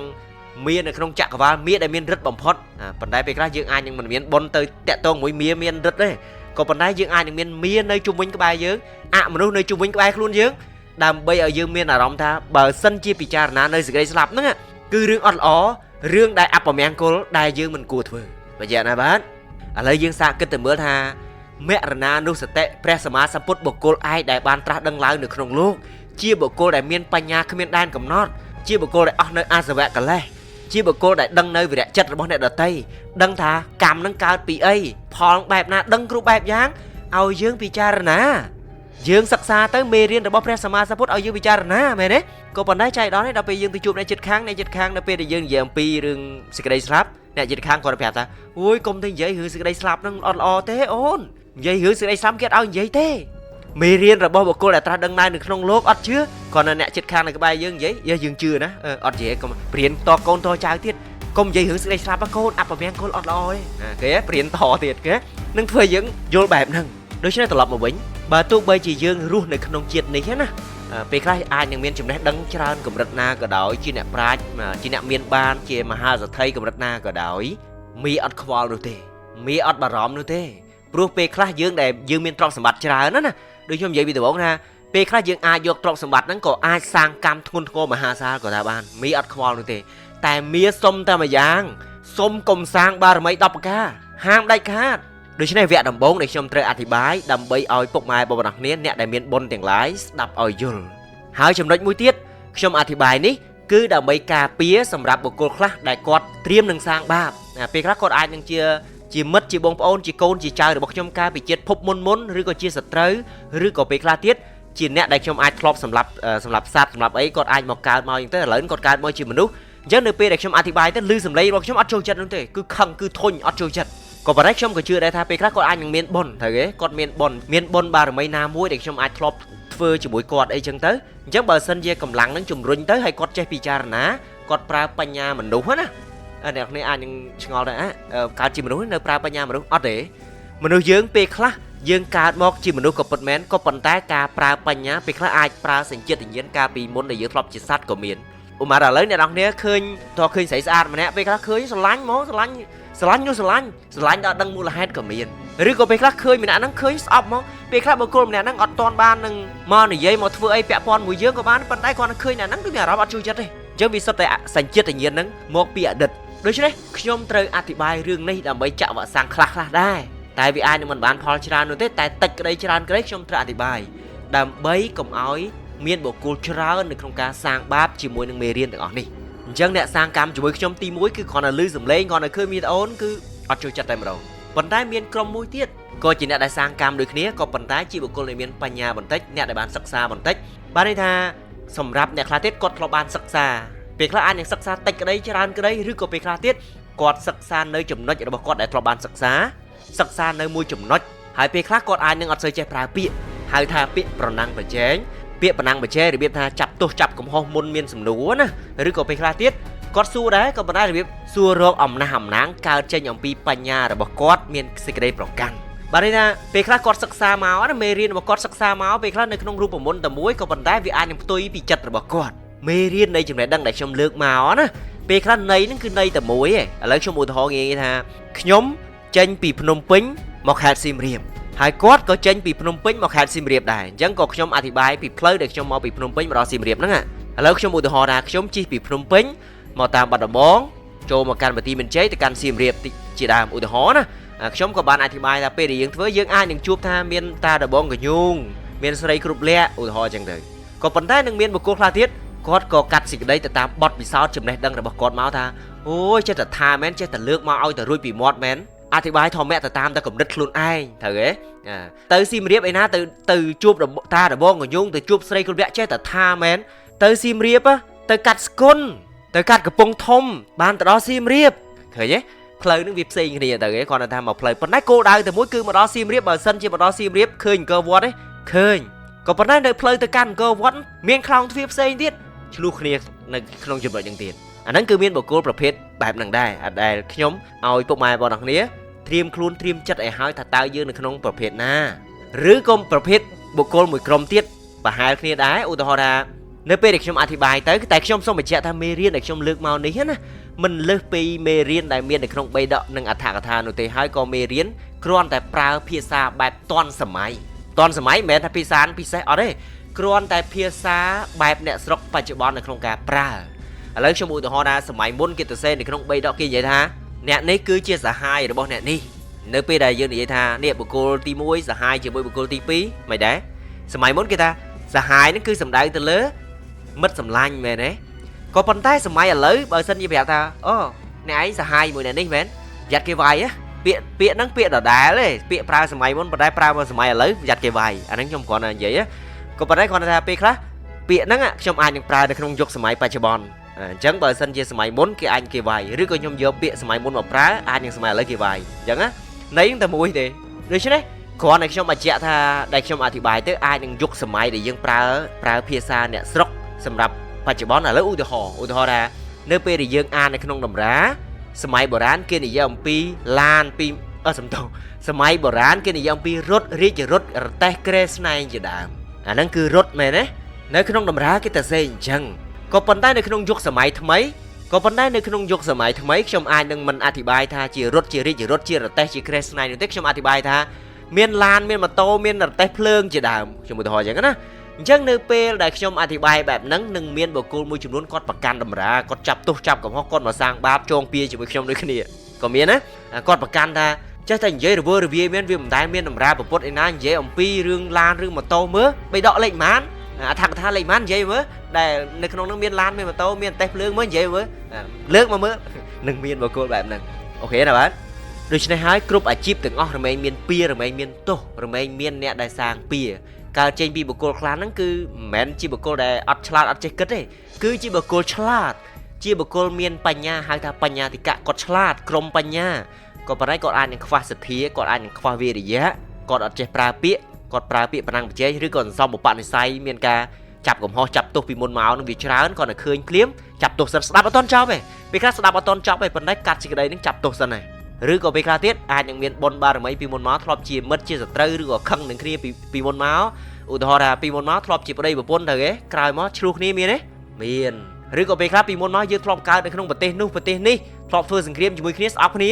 ងមានៅក្នុងចក្រវាលមាដែលមានរិទ្ធបំផុតប៉ុន្តែពេលខ្លះយើងអាចនឹងមិនមានបុណ្យទៅតាក់ទងមួយមាមានរិទ្ធទេក៏ប៉ុន្តែយើងអាចនឹងមានមានៅជុំវិញក្បែរយើងអមនុស្សនៅជុំវិញក្បែរខ្លួនយើងដើម្បីឲ្យយើងមានអារម្មណ៍ថាបើសិនជាពិចារណានៅសេចក្តីស្លាប់ហ្នឹងគឺរឿងអត់ល្អរឿងដែលអពមង្គលដែលយើងមិនគួរធ្វើបញ្ជាក់ណាបាទឥឡូវយើងសាកគិតទៅមើលថាមរណានុសតិព្រះសម្មាសម្ពុទ្ធបុគ្គលឯកដែលបានត្រាស់ដឹងឡើងនៅក្នុងលោកជាបុគ្គលដែលមានបញ្ញាគ្មានដែនកំណត់ជាបុគ្គលដែលអស់នៅអាសវៈកិលេសជាបុគ្គលដែលដឹងនៅវិរៈចិត្តរបស់អ្នកដទៃដឹងថាកម្មនឹងកើតពីអីផលបែបណាដឹងគ្រប់បែបយ៉ាងឲ្យយើងពិចារណាយើងសិក្សាទៅមេរៀនរបស់ព្រះសម្មាសម្ពុទ្ធឲ្យយើងពិចារណាមែនទេក៏ប៉ុន្តែចៃដន្យនេះដល់ពេលយើងទៅជួបអ្នកជិតខាងអ្នកជិតខាងដល់ពេលដែលយើងនិយាយអំពីរឿងសេចក្តីស្លាប់អ្នកជិតខាងគាត់ប្រាប់ថាអូយកុំទៅនិយាយរឿងសេចក្តីស្លាប់នឹងអត់ល្អទេអូននិយាយរឿងសេចក្តីស្លាប់គេអត់ឲ្យនិយាយទេមេរៀនរបស់បុគ្គលដែលត្រាស់ដឹងដែរនៅក្នុងលោកអត់ជឿគ្រាន់តែអ្នកជិតខាងនៅក្បែរយើងនិយាយយើងជឿណាអត់និយាយកុំព្រៀនតកូនតចៅទៀតកុំនិយាយរឿងសេចក្តីស្លាប់កូនអពមង្គលអត់ល្អទេគេព្រៀនតទៀតគេនឹងធ្វើយើងយល់បែបហ្នឹងដូច្នេះត្រឡប់មកវិញបើទោះបីជាយើងរស់នៅក្នុងជាតិនេះណាពេលខ្លះអាចនឹងមានចំណេះដឹងច្រើនកម្រិតណាក៏ដោយជាអ្នកប្រាជ្ញជាអ្នកមានបានជាមហាសេដ្ឋីកម្រិតណាក៏ដោយមីអត់ខ្វល់នោះទេមីអត់បារម្ភនោះទេព្រោះពេលខ្លះយើងដែលយើងមានទ្រព្យសម្បត្តិច្រើនណាដូចខ្ញុំនិយាយពីដំបូងថាពេលខ្លះយើងអាចយកទ្រព្យសម្បត្តិហ្នឹងក៏អាចសាងកម្មធ្ងន់ធ្ងរមហាសាលក៏ថាបានមីអត់ខ្វល់នោះទេតែមីសុំតែម្យ៉ាងសុំកុំសាងបារមី10ប្រការហាមដាច់ខាតដូច្នេះវគ្គដំបូងដែលខ្ញុំត្រូវអធិប្បាយដើម្បីឲ្យពុកម៉ែបងប្អូនគ្នាអ្នកដែលមានបុណ្យទាំងឡាយស្ដាប់ឲ្យយល់ហើយចំណុចមួយទៀតខ្ញុំអធិប្បាយនេះគឺដើម្បីការពារសម្រាប់បុគ្គលខ្លះដែលគាត់ត្រៀមនឹងសាងបាបពេលខ្លះគាត់អាចនឹងជាមិត្តជាបងប្អូនជាកូនជាចៅរបស់ខ្ញុំកាលពីជាតិភពមុនមុនឬក៏ជាសត្រូវឬក៏ពេលខ្លះទៀតជាអ្នកដែលខ្ញុំអាចធ្លាប់សម្លាប់សត្វសម្លាប់អីគាត់អាចមកកើតមកអញ្ចឹងទៅឥឡូវគាត់កើតមកជាមនុស្សអញ្ចឹងនៅពេលដែលខ្ញុំអធិប្បាយទៅឮសំឡេងរបស់ខ្ញុំអត់ចូលចិត្តនោះទេគឺខឹងគឺធុញអត់ចូលចិត្តក៏ប៉ុន្តែខ្ញុំក៏ជឿដែរថាពេលខ្លះគាត់អាចនឹងមានបុណ្យត្រូវទេគាត់មានបុណ្យមានបុណ្យបារមីណាមួយដែលខ្ញុំអាចធ្លាប់ធ្វើជាមួយគាត់អីចឹងទៅអញ្ចឹងបើសិនជាកម្លាំងនឹងជំរុញទៅហើយគាត់ចេះពិចារណាគាត់ប្រើបញ្ញាមនុស្សណាអ្នកនេះអាចនឹងឆ្ងល់ដែរកើតជាមនុស្សនៅប្រើបញ្ញាមនុស្សអត់ទេមនុស្សយើងពេលខ្លះយើងកើតមកជាមនុស្សក៏ពិតមែនក៏ប៉ុន្តែការប្រើបញ្ញាពេលខ្លះអាចប្រើសញ្ជាតិញ្ញាណកាលពីមុនដែលយើងធ្លាប់ជាសត្វក៏មានឧមាឥឡូវអ្នកនរគ្នាឃើញតើឃើញស្រីស្អាតម្នាក់ពេលខ្លះឃើញស្រឡាញ់ហ្មងស្រឡាញ់ស្រឡាញ់នោះស្រឡាញ់ស្រឡាញ់ដល់ដឹងមូលហេតុក៏មានឬក៏ពេលខ្លះឃើញម្នាក់ហ្នឹងឃើញស្អប់ហ្មងពេលខ្លះបុគ្គលម្នាក់ហ្នឹងអត់តន់បាននឹងមកនិយាយមកធ្វើអីពាក់ព័ន្ធមួយយើងក៏បានប៉ុន្តែគាត់នឹងឃើញអ្នកហ្នឹងដូចមានអារម្មណ៍អត់ជួយចិត្តទេអញ្ចឹងវាសុទ្ធតែសញ្ជាតិញ្ញាណហ្នឹងមកពីអតីតដូច្នេះខ្ញុំត្រូវអធិប្បាយរឿងនេះដើម្បីចាក់វ៉ាក់សាំងខ្លះខ្លះដែរតែវាអាចនឹងមិនបានផលច្រើននោះទេតែតិចក្តីច្រើនក្តីខ្ញុំត្រូវអធិប្បាយដើម្បីកុំឲ្យមានបុគ្គលច្រើននៅក្នុងការសាងបាបជាមួយនឹងមេរៀនទាំងអស់នេះអញ្ចឹងអ្នកសាងកម្មជាមួយខ្ញុំទី1គឺគ្រាន់តែឮសំឡេងគ្រាន់តែឃើញវីដេអូគឺអត់ចូលចិត្តតែម្ដងប៉ុន្តែមានក្រុមមួយទៀតក៏ជាអ្នកដែលសាងកម្មដូចគ្នាក៏ប៉ុន្តែជាបុគ្គលដែលមានបញ្ញាបន្តិចអ្នកដែលបានសិក្សាបន្តិចបានន័យថាសម្រាប់អ្នកខ្លះទៀតគាត់ធ្លាប់បានសិក្សាពេលខ្លះអាចនឹងសិក្សាតិចក្តីច្រើនក្តីឬក៏ពេលខ្លះទៀតគាត់សិក្សានៅចំណុចរបស់គាត់ដែលធ្លាប់បានសិក្សានៅមួយចំណុចហើយពេលខ្លះគាត់អាចនឹងអត់សូវចេះប្រើពាក្យហ ហៅថាពាក្យប្រណាំងប្រជែងពាក្យប្រណាំងប្រជែងរបៀបថាចាប់ទោសចាប់កំហុសមុនមានសំណួរណាឬក៏ពេលខ្លះទៀតគាត់សួរដែរក៏ប៉ុន្តែរបៀបសួររកអំណះអំណាងកើតចេញអំពីបញ្ញារបស់គាត់មានសេចក្តីប្រកាន់បាទន័យថាពេលខ្លះគាត់សិក្សាមកណាមេរៀនរបស់គាត់សិក្សាមកពេលខ្លះនៅក្នុងរូបមន្តតែមួយក៏ប៉ុន្តែវាអាចនឹងផ្ទុយពីចិត្តរបស់គាត់មេរៀននៃចំណេះដឹងដែលខ្ញុំលើកមកណាពេលខ្លះន័យហ្នឹងគឺន័យតែមួយឯងឥឡូវខ្ញុំឧទាហរណ៍ងាយៗថាខ្ញុំចេញពីភ្នំពេញមកខេត្តសៀមរាបហើយគាត់ក៏ចេញពីភ្នំពេញមកខេត្តសៀមរាបដែរអញ្ចឹងក៏ខ្ញុំអធិប្បាយពីផ្លូវដែលខ្ញុំមកពីភ្នំពេញមកដល់សៀមរាបហ្នឹងឥឡូវខ្ញុំឧទាហរណ៍ថាខ្ញុំជិះពីភ្នំពេញមកតាមបាត់ដំបងចូលមកកាន់បន្ទាយមានជ័យទៅកាន់សៀមរាបតិចជាដើមឧទាហរណ៍ណាខ្ញុំក៏បានអធិប្បាយថាពេលដែលយើងធ្វើយើងអាចនឹងជួបថាមានតាដបងកញូងមានស្រីគ្រប់លក្ខឧទាហរណ៍អញ្ចឹងទៅក៏ប៉ុន្តែនឹងមានបុគ្គលខ្លះទៀតគាត់ក៏កាត់សេចក្តីទៅតាមបទពិសោធន៍ចំណេះដឹងរបស់គាត់មកថាអូយចេះតែថាមែនចេះតែលើកមកឲ្យតែរួចពីមាត់មែនអធិប្បាយធម្មៈទៅតាមតែគំនិតខ្លួនឯងត្រូវទេទៅសៀមរាបឯណាទៅទៅជួបតាដបងកញូងទៅជួបស្រីគ្រប់លក្ខចេះតែថាមែនទៅសៀមរាបទៅកាត់ស្គុនទៅកាត់កំពង់ធំបានទៅដល់សៀមរាបឃើញទេផ្លូវនឹងវាផ្សេងគ្នាទៅគេគាត់ថាមកផ្លូវប៉ុន្តែគោលដៅតែមួយគឺមកដល់សៀមរាបបើសិនជាមកដល់សៀមរាបឃើញអង្គរវត្តទេឃើញក៏ប៉ុន្តែនៅផ្លូវទៅកាន់អង្គរវត្តមានខ្លោងទ្វារផ្សេងទៀតឆ្លោះគ្នានៅក្នុងចំណុចហ្នឹងទៀតអាហ្នឹងគឺមានបុគ្គលប្រភេទបែបហ្នឹងដែរអត់ដែលខ្ញុំឲ្យពុកម៉ែបងប្អូនគ្នាត្រៀមខ្លួនត្រៀមចិត្តឲ្យហើយថាតើយើងនៅក្នុងប្រភេទណាឬក៏ប្រភេទបុគ្គលមួយក្រុមទៀតប្រហែលគ្នាដែរឧទាហរណ៍ថានៅពេលដែលខ្ញុំអធិប្បាយទៅតែខ្ញុំសូមបញ្ជាក់ថាមេរៀនដែលខ្ញុំលើកមកនេះណាមិនលើសពីមេរៀនដែលមាននៅក្នុងបេដកនិងអត្ថកថានោះទេហើយក៏មេរៀនគ្រាន់តែប្រើភាសាបែបទាន់សម័យទាន់សម័យមិនមែនថាភាសាពិសេសអត់ទេគ្រាន់តែភាសាបែបអ្នកស្រុកបច្ចុប្បន្ននៅក្នុងការប្រើឥឡូវខ្ញុំឧទាហរណ៍ថាសម័យមុនគេទៅសេនៅក្នុងបេដកគេនិយាយថាអ្នកនេះគឺជាសហាយរបស់អ្នកនេះនៅពេលដែលយើងនិយាយថានេះបុគ្គលទី1សហាយជាមួយបុគ្គលទី2មិនដែរសម័យមុនគេថាសហាយហ្នឹងគឺសំដៅទៅលើមិត្តសម្លាញ់មែនទេក៏ប៉ុន្តែសម័យឥឡូវបើសិនជាប្រាប់ថាអូអ្នកឯងសហាយមួយអ្នកនេះមែនប្រយ័ត្នគេវាយពាក្យពាក្យហ្នឹងពាក្យដដែលទេពាក្យប្រើសម័យមុនប៉ុន្តែប្រើមកសម័យឥឡូវប្រយ័ត្នគេវាយអាហ្នឹងខ្ញុំគ្រាន់តែនិយាយក៏ប៉ុន្តែគ្រាន់តែថាពេលខ្លះពាក្យហ្នឹងខ្ញុំអាចនឹងប្រើនៅក្នុងយុគសម័យបច្ចុប្បន្នអញ្ចឹងបើសិនជាសម័យមុនគេអាចគេវាយឬក៏ខ្ញុំយកពាក្យសម័យមុនមកប្រើអាចនឹងសម័យឥឡូវគេវាយអញ្ចឹងណាន័យតែមួយទេដូច្នេះគ្រាន់តែខ្ញុំបញ្ជាក់ថាដែលខ្ញុំអធិប្បាយទៅអាចនឹងយុគសម័យដែលយើងប្រើភាសាអ្នកស្រុកសម្រាប់បច្ចុប្បន្នឥឡូវឧទាហរណ៍ថានៅពេលដែលយើងអាននៅក្នុងតម្រាសម័យបុរាណគេនិយាយអំពីឡានពីសំទោសសម័យបុរាណគេនិយាយអំពីរថរាជរថរទេះក្រែស្នែងជាដើមអាហ្នឹងគឺរថមែនទេនៅក្នុងតម្រាគេតែសេអញ្ចឹងក៏ប៉ុន្តែនៅក្នុងយុគសម័យថ្មីក៏ប៉ុន្តែនៅក្នុងយុគសម័យថ្មីខ្ញុំអាចនឹងមិនអធិប្បាយថាជារថជារាជរថជារទេះជាក្រែស្នែងនោះទេខ្ញុំអធិប្បាយថាមានឡានមានម៉ូតូមានរទេះភ្លើងជាដើមខ្ញុំឧទាហរណ៍អញ្ចឹងណាអញ្ចឹងនៅពេលដែលខ្ញុំអធិប្បាយបែបហ្នឹងនឹងមានបុគ្គលមួយចំនួនគាត់ប្រកាន់តម្រាគាត់ចាប់ទោសចាប់កំហុសគាត់មកសាងបាបចងពៀជាមួយខ្ញុំដូចគ្នាក៏មានណាគាត់ប្រកាន់ថាចេះតែនិយាយរវើរវាយមានវាមិនដែលមានតម្រាប្រពុតឯណានិយាយអំពីរឿងឡានរឿងម៉ូតូមើលបីដកលេខម៉ានអត្ថកថាលេខម៉ាននិយាយមើលដែលនៅក្នុងនោះមានឡានមានម៉ូតូមានរទេះភ្លើងមើលនិយាយមើលលើកមកមើលនឹងមានបុគ្គលបែបហ្នឹងអូខេណាបាទដូច្នេះហើយគ្រប់អាជីពទាំងអស់រមែងមានពៀរមែងមានទោសរមែងមានអ្នកដែលសាងពៀកើតចេញពីបុគ្គលខ្លះហ្នឹងគឺមិនមែនជាបុគ្គលដែលអត់ឆ្លាតអត់ចេះគិតទេគឺជាបុគ្គលឆ្លាតជាបុគ្គលមានបញ្ញាហៅថាបញ្ញាធិកៈគាត់ឆ្លាតក្រុមបញ្ញាក៏ប៉ុន្តែគាត់អាចនឹងខ្វះសទ្ធាគាត់អាចនឹងខ្វះវិរិយៈគាត់អត់ចេះប្រើពាក្យគាត់ប្រើពាក្យប្រណាំងប្រជែងឬក៏សន្សំឧបនិស្ស័យមានការចាប់កំហុសចាប់ទោសពីមុនមកនឹងវាច្រើនគាត់តែឃើញភ្លាមចាប់ទោសសិនស្ដាប់អត់ទាន់ចប់ទេពេលខ្លះស្ដាប់អត់ទាន់ចប់ទេប៉ុន្តែកាត់សេចក្តីនឹងចាប់ទោសសិនហើយឬក៏ពេលខ្លះទៀតអាចនឹងមានបុណ្យបារមីពីមុនមកធ្លាប់ជាមិត្តជាសត្រូវឬក៏ខឹងនឹងគ្នាពីមុនមកឧទាហរណ៍ថាពីមុនមកធ្លាប់ជាប្តីប្រពន្ធទៅគេក្រោយមកឆ្លោះគ្នាមានទេមានឬក៏ពេលខ្លះពីមុនមកយើងធ្លាប់កើតនៅក្នុងប្រទេសនោះប្រទេសនេះធ្លាប់ធ្វើសង្គ្រាមជាមួយគ្នាស្អប់គ្នា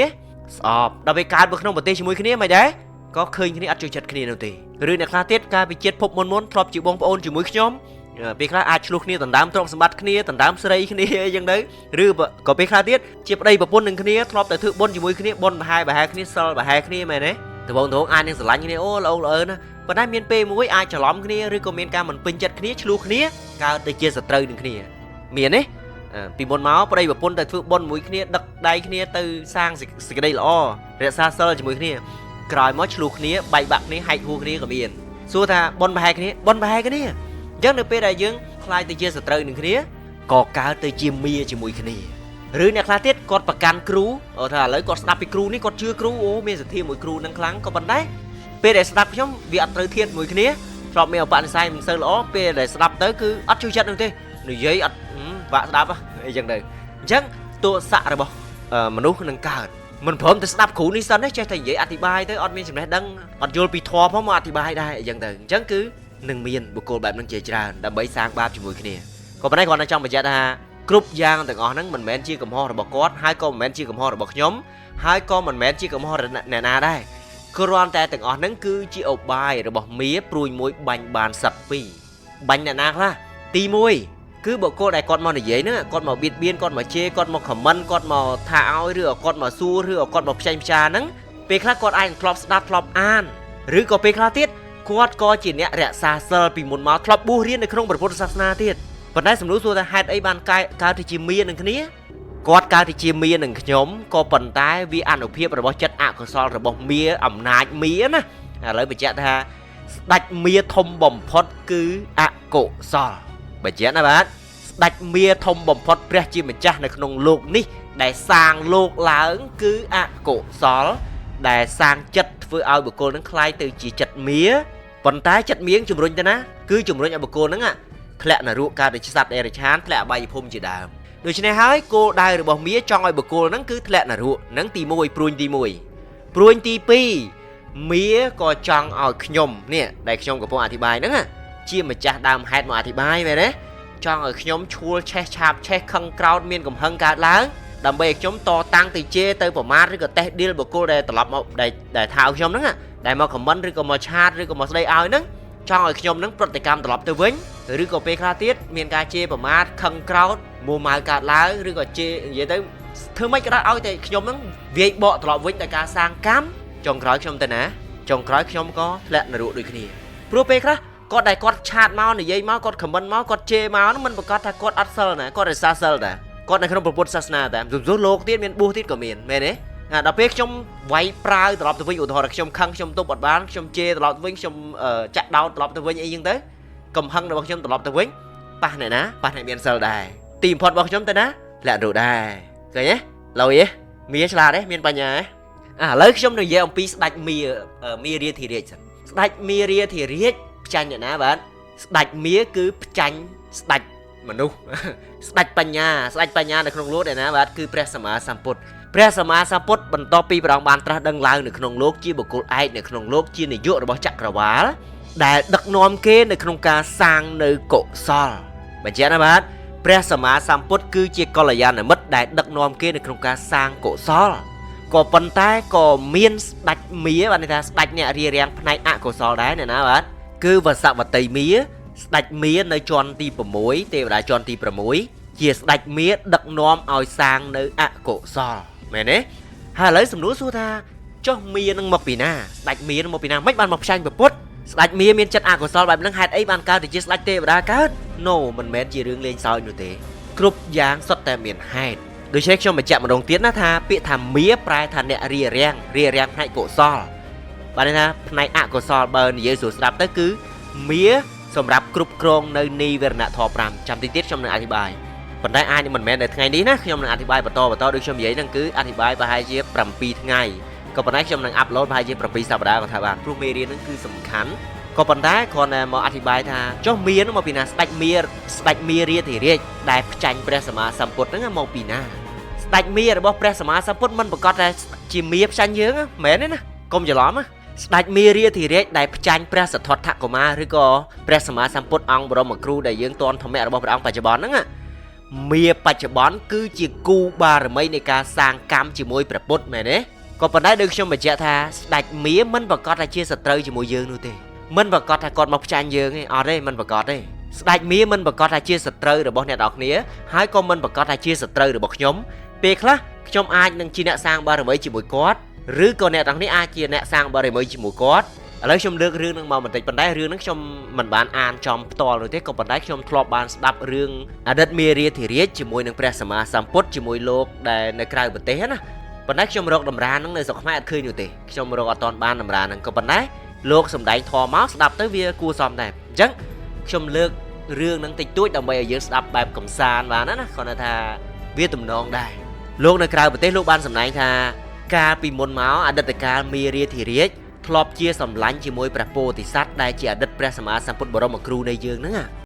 ស្អប់ដល់ពេលកើតមកក្នុងប្រទេសជាមួយគ្នាមិនដែរក៏ឃើញគ្នាអត់ចូលចិត្តគ្នានោះទេឬអ្នកខ្លះទៀតកាលពីជាតិភពមុនមុនធ្លាប់ជាបងប្អូនជាមួយខ្ញុំពេលខ្លះអាចឆ្លោះគ្នាដណ្ដើមទ្រព្យសម្បត្តិគ្នាដណ្ដើមស្រីគ្នាអីចឹងទៅឬក៏ពេលខ្លះទៀតជាប្តីប្រពន្ធនឹងគ្នាធ្លាប់តែធ្វើបុណ្យជាមួយគ្នាបុណ្យប្រហែលប្រហែលគ្នាសិលប្រហែលគ្នាមែនទេដំបងដំបងអាចនឹងស្រឡាញ់គ្នាអូល្អល្អណាប៉ុន្តែមានពេលមួយអាចច្រឡំគ្នាឬក៏មានការមិនពេញចិត្តគ្នាឆ្លោះគ្នាកើតទៅជាសត្រូវនឹងគ្នាមានទេពីមុនមកប្តីប្រពន្ធទៅធ្វើបុណ្យមួយគ្នាដឹកដៃគ្នាទៅសាងសេចក្តីល្អរក្សាសិលជាមួយគ្នាក្រោយមកឆ្លោះគ្នាបែកបាក់គ្នាហែកហួរគ្នាក៏មានសួរថាបុណ្យប្រហែលគ្នាបុណ្យប្រហែលគ្នាអញ្ចឹងនៅពេលដែលយើងខ្លាយទៅជាសត្រូវនឹងគ្នាក៏កើតទៅជាមាជាមួយគ្នាឬអ្នកខ្លះទៀតគាត់ប្រកាន់គ្រូថាឥឡូវគាត់ស្ដាប់ពីគ្រូនេះគាត់ជឿគ្រូអូមានសទ្ធាមួយគ្រូនឹងខ្លាំងក៏ប៉ុន្តែពេលដែលស្ដាប់ខ្ញុំវាអត់ត្រូវធៀបមួយគ្នា ធ្លាប់មានឧបនិស្ស័យមិនសូវល្អពេលដែលស្ដាប់ទៅគឺអត់ជួយចិត្តនោះទេនិយាយអត់បាក់ស្ដាប់អីចឹងទៅអញ្ចឹងទោសៈរបស់មនុស្សនឹងកើតមិនព្រមទៅស្ដាប់គ្រូនេះសិនទេចេះតែនិយាយអធិប្បាយទៅអត់មានចំណេះដឹងអត់យល់ពីធម៌ផងមកអធិប្បាយដែរអញ្ចឹងទៅអញ្ចឹងគឺនឹងមានបុគ្គលបែបហ្នឹងជាច្រើនដើម្បីសាងបាបជាមួយគ្នាក៏ប៉ុន្តែគាត់នៅចង់បញ្ជាក់ថាគ្រប់យ៉ាងទាំងអស់ហ្នឹងមិនមែនជាកំហុសរបស់គាត់ហើយក៏មិនមែនជាកំហុសរបស់ខ្ញុំហើយក៏មិនមែនជាកំហុសអ្នកណាដែរគ្រាន់តែទាំងអស់ហ្នឹងគឺជាឧបាយរបស់មាព្រួយមួយបាញ់បានសត្វពីរបាញ់អ្នកណាខ្លះទី1គឺបុគ្គលដែលគាត់មកនិយាយហ្នឹងគាត់មកបៀតបៀនគាត់មកជេរគាត់មក comment គាត់មកថាឲ្យឬក៏គាត់មកសួរឬក៏គាត់មកផ្សេងផ្ចាហ្នឹងពេលខ្លះគាត់អាចធ្លាប់ស្ដាប់ធ្លាប់អានឬក៏ពេលខ្លះទៀតគាត់ក៏ជាអ្នករក្សាសិលពីមុនមកធ្លាប់បួសរៀននៅក្នុងព្រះពុទ្ធសាសនាទៀតប៉ុន្តែសំណួរសួរថាហេតុអីបានកើតទៅជាមានឹងគ្នាគាត់កើតទៅជាមានឹងខ្ញុំក៏ប៉ុន្តែវាអនុភាពរបស់ចិត្តអកុសលរបស់មាអំណាចមាណាឥឡូវបញ្ជាក់ថាស្ដេចមាធំបំផុតគឺអកុសលបញ្ជាក់ណាបាទស្ដេចមាធំបំផុតព្រះជាម្ចាស់នៅក្នុងលោកនេះដែលសាងលោកឡើងគឺអកុសលដែលសាងចិត្តធ្វើឲ្យបុគ្គលនឹងคล้ายទៅជាចិត្តមាប៉ុន្តែចិត្តមៀងជំរុញទៅណាគឺជំរុញឲ្យបុគ្គលនឹងធ្លាក់នរកកើតជាសត្វអេរិឆានធ្លាក់អបាយភូមិជាដើមដូច្នេះហើយគោលដៅរបស់មាចង់ឲ្យបុគ្គលនឹងគឺធ្លាក់នរកនឹងទី1ព្រួញទី1ព្រួញទី2មាក៏ចង់ឲ្យខ្ញុំនេះដែលខ្ញុំកំពុងអធិប្បាយហ្នឹងជាម្ចាស់ដើមហេតុមកអធិប្បាយមែនទេចង់ឲ្យខ្ញុំឈួលឆេះឆាបឆេះខឹងក្រោតមានកំហឹងកើតឡើងដើម្បីឲ្យខ្ញុំតតាំងទៅជេរទៅប្រមាថឬក៏តេះឌីលបុគ្គលដែលត្រឡប់មកដែលថាឲ្យខ្ញុំហ្នឹងដែលមកខមមិនឬក៏មកឆាតឬក៏មកស្ដីឲ្យហ្នឹងចង់ឲ្យខ្ញុំហ្នឹងប្រតិកម្មត្រឡប់ទៅវិញឬក៏ពេលខ្លះទៀតមានការជេរប្រមាថខឹងក្រោតមួម៉ៅកើតឡើងឬក៏ជេរនិយាយទៅធ្វើម៉េចក៏ដោយឲ្យតែខ្ញុំហ្នឹងវាយបកត្រឡប់វិញដោយការសាងកម្មចុងក្រោយខ្ញុំទៅណាចុងក្រោយខ្ញុំក៏ធ្លាក់នរកដូចគ្នាព្រោះពេលខ្លះគាត់ដែលគាត់ឆាតមកនិយាយមកគាត់ខមមិនមកគាត់ជេរមកហ្នឹងមិនប្រកាសថាគាត់អត់សិលណាគាត់រក្សាសិលតាគាត់នៅក្នុងពុទ្ធសាសនាតាសំសួរលោកទៀតមានបួសទៀតក៏មានមែនទេដល់ពេលខ្ញុំវាយប្រាវត្រឡប់ទៅវិញឧទាហរណ៍ខ្ញុំខឹងខ្ញុំទប់អត់បានខ្ញុំជេរត្រឡប់ទៅវិញខ្ញុំចាក់ដោតត្រឡប់ទៅវិញអីចឹងទៅកំហឹងរបស់ខ្ញុំត្រឡប់ទៅវិញប៉ះអ្នកណាប៉ះអ្នកមានសិលដែរទីបំផុតរបស់ខ្ញុំទៅណាធ្លាក់រូដែរឃើញទេលយទេមាឆ្លាតទេមានបញ្ញាទេឥឡូវខ្ញុំនឹងនិយាយអំពីស្ដេចមាមារាធិរាជសិនស្ដេចមារាធិរាជផ្ចាញ់អ្នកណាបាទស្ដេចមាគឺផ្ចាញ់ស្ដេចមនុស្សស្ដេចបញ្ញាស្ដេចបញ្ញានៅក្នុងលោកអ្នកណាបាទគឺព្រះសម្មាសម្ពុទ្ធព្រះសម្មាសម្ពុទ្ធបន្ទាប់ពីព្រះអង្គបានត្រាស់ដឹងឡើងនៅក្នុងលោកជាបុគ្គលឯកនៅក្នុងលោកជានាយករបស់ចក្រវាលដែលដឹកនាំគេនៅក្នុងការសាងនៅកុសលបញ្ជាក់ណាបាទព្រះសម្មាសម្ពុទ្ធគឺជាកល្យាណមិត្តដែលដឹកនាំគេនៅក្នុងការសាងកុសលក៏ប៉ុន្តែក៏មានស្ដេចមាបានន័យថាស្ដេចអ្នករារាំងផ្នែកអកុសលដែរអ្នកណាបាទគឺវសវតីមាស្ដេចមានៅជាន់ទី6ទេវតាជាន់ទី6ជាស្ដេចមាដឹកនាំឲ្យសាងនៅអកុសលមែនទេហើយឥឡូវសំណួរសួរថាចុះមានឹងមកពីណាស្ដេចមានឹងមកពីណាមិនបានមកផ្ចាញ់ពុទ្ធស្ដេចមាមានចិត្តអកុសលបែបហ្នឹងហេតុអីបានកើតទៅជាស្ដេចទេវតាកើត No មិនមែនជារឿងលេងសើចនោះទេគ្រប់យ៉ាងសុទ្ធតែមានហេតុដូច្នេះខ្ញុំបញ្ជាក់ម្ដងទៀតណាថាពាក្យថាមាប្រែថាអ្នករារាំងរារាំងផ្នែកកុសលបាទន័យថាផ្នែកអកុសលបើនិយាយស្រួលស្ដាប់ទៅគឺមាសម្រាប់គ្រប់គ្រងនៅនិវរណធម៌5ចាំតិចទៀតខ្ញុំនឹងអធិប្បាយប៉ុន្តែអាចនឹងមិនមែននៅថ្ងៃនេះណាខ្ញុំនឹងអធិប្បាយបន្តដូចខ្ញុំនិយាយហ្នឹងគឺអធិប្បាយប្រហែលជា7ថ្ងៃក៏ប៉ុន្តែខ្ញុំនឹងអាប់ឡូតប្រហែលជា7សប្តាហ៍ក៏ថាបានព្រោះមេរៀនហ្នឹងគឺសំខាន់ក៏ប៉ុន្តែគ្រាន់តែមកអធិប្បាយថាចុះមាហ្នឹងមកពីណាស្ដេចមាស្ដេចមារាធិរាជដែលផ្ចាញ់ព្រះសម្មាសម្ពុទ្ធហ្នឹងមកពីណាស្ដេចមារបស់ព្រះសម្មាសម្ពុទ្ធមិនប្រកាសថាជាមាផ្ចាញ់យើងមែនទេណាកុំច្រឡំណាស្ដេចមារាធិរាជដែលផ្ចាញ់ព្រះសទ្ធត្ថកុមារឬក៏ព្រះសម្មាសម្ពុទ្ធអង្គបរមគ្រូដែលយើងតន់ធម្មៈរបស់ព្រះអង្គបច្ចុប្បន្នហ្នឹងមាបច្ចុប្បន្នគឺជាគូបារមីនៃការសាងកម្មជាមួយព្រះពុទ្ធមែនទេក៏ប៉ុន្តែដូចខ្ញុំបញ្ជាក់ថាស្ដេចមាមិនប្រកាសថាជាសត្រូវជាមួយយើងនោះទេមិនប្រកាសថាគាត់មកផ្ចាញ់យើងទេអត់ទេមិនប្រកាសទេស្ដេចមាមិនប្រកាសថាជាសត្រូវរបស់អ្នកនរគ្នាហើយក៏មិនប្រកាសថាជាសត្រូវរបស់ខ្ញុំពេលខ្លះខ្ញុំអាចនឹងជាអ្នកសាងបារមីជាមួយគាត់ឬក៏អ្នកទាំងនេះអាចជាអ្នកសាងបារមីជាមួយគាត់ឥឡូវខ្ញុំលើករឿងនឹងមកបន្តិចប៉ុន្តែរឿងហ្នឹងខ្ញុំមិនបានអានចំផ្ទាល់នោះទេក៏ប៉ុន្តែខ្ញុំធ្លាប់បានស្ដាប់រឿងអតីតមេរាធិរាជជាមួយនឹងព្រះសម្មាសម្ពុទ្ធជាមួយលោកដែលនៅក្រៅប្រទេសណាប៉ុន្តែខ្ញុំរកតម្រាហ្នឹងនៅស្រុកខ្មែរអត់ឃើញនោះទេខ្ញុំរកអត់ទាន់បានតម្រាហ្នឹងក៏ប៉ុន្តែលោកសំដែងធម៌មកស្ដាប់ទៅវាគួរសមដែរអញ្ចឹងខ្ញុំលើករឿងហ្នឹងតិចតួចដើម្បីឲ្យយើងស្ដាប់បែបកំសាន្តបានណាគ្រាន់តែថាវាទំនងដែរលោកនៅក្រៅប្រទេសលោកបានសម្ដែងថាកាលពីមុនមកអតីតកាលមេរាធិរាជ ធ្លាប់ជាសម្លាញ់ជាមួយព្រះពោធិសត្វដែលជាអតីតព្រះសម្មាសម្ពុទ្ធបរមគ្រូនៃយើងហ្នឹង។